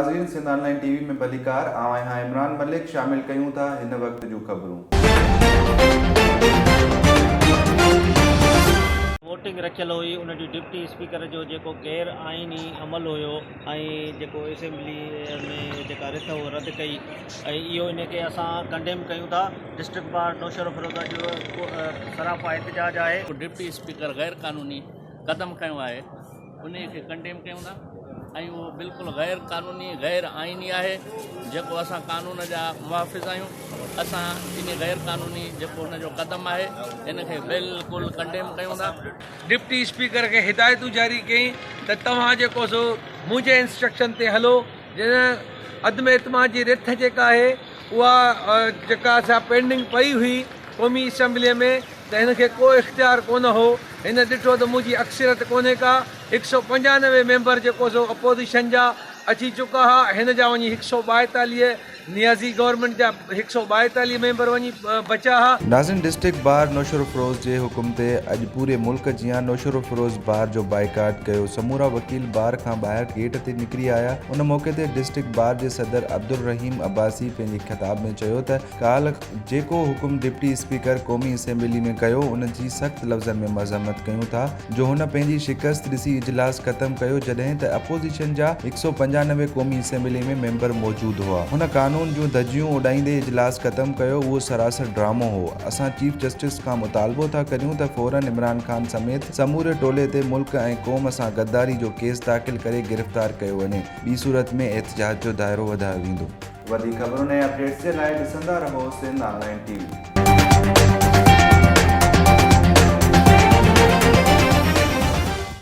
ناظرين سنڌ آن لائين ٽي وي ۾ ڀليڪار آئون آهيان عمران ملڪ شامل ڪيون ٿا هن وقت جون خبرون. ووٽنگ رکيل هئي ان جو ڊپٽي اسپيڪر جو جيڪو غير آئيني عمل هيو ۽ جيڪو اسيمبلي ۾ جيڪا رٿ هو رد ڪئي ۽ اهو ان کي اسان ڪنڊيم ڪيون ٿا ڊسٽرڪٽ بار نوشهروفيروز جو سراپا احتجاج آهي. ڊپٽي اسپيڪر غير قانوني قدم کنيو آهي انهي کي ڪنڊيم ڪيون ٿا ۽ اهو بلڪل غير قانوني غير آئيني آهي جيڪو اسان قانون جا محافظ آهيون اسان انهي غير قانوني جيڪو ان جو قدم آهي ان کي بلڪل ڪنڊيم ڪيون ٿا. ڊپٽي اسپيڪر کي هدايتون جاري ڪيائين ته توهان جيڪو سو منهنجي انسٽرڪشن تي هلو جڏهن عدم اعتماد جي رٿ جيڪا آهي اها جيڪا سا پينڊنگ پئي هئي قومي اسيمبليء ۾ ته هن کي ڪو اختيار ڪونه هو. هن ڏٺو ته منهنجي اڪثريت ڪونهي ڪا، 195 ميمبر جيڪو سو اپوزيشن جا اچي چڪا ها، هن جا وڃي 142 نيازي گورنمينٽ جا 142 ميمبر وڃي بچا ها. ناظرين ڊسٽرڪٽ بار نوشهروفيروز جي حڪم تي اڄ پوري ملڪ جيان نوشهروفيروز بار جو بائيڪاٽ ڪيو سمورا وڪيل بار کان ٻاهر گيٽ تي نڪري آيا ان موقعي تي ڊسٽرڪٽ بار جي صدر عبدالرحيم عباسي پنهنجي خطاب ۾ چيو ته ڪالهه جيڪو حڪم ڊپٽي اسپيڪر قومي اسيمبلي ۾ ڪيو ان جي سخت لفظن ۾ مذمت ڪيون ٿا جو هن پنهنجي شڪست ڏسي اجلاس ختم ڪيو جڏهن ته اپوزيشن جا 195 قومي اسيمبلي ۾ ميمبر موجود هئا هن قانون جون ڌڄيون اڏائيندي اجلاس ختم ڪيو اهو سراسر ڊرامو هو اسان چيف جسٽس کان مطالبو ٿا ڪريون ته فورن عمران خان سميت سموري ٽولي تي ملڪ ۽ قوم سان غداري جو ڪيس داخل ڪري گرفتار ڪيو وڃي ٻي صورت ۾ احتجاج جو دائرو وڌايو ويندو. وڌيڪ خبرن ۽ اپڊيٽس جي لاء ڏسندا رهو سنڌ آن لائين ٽي وي.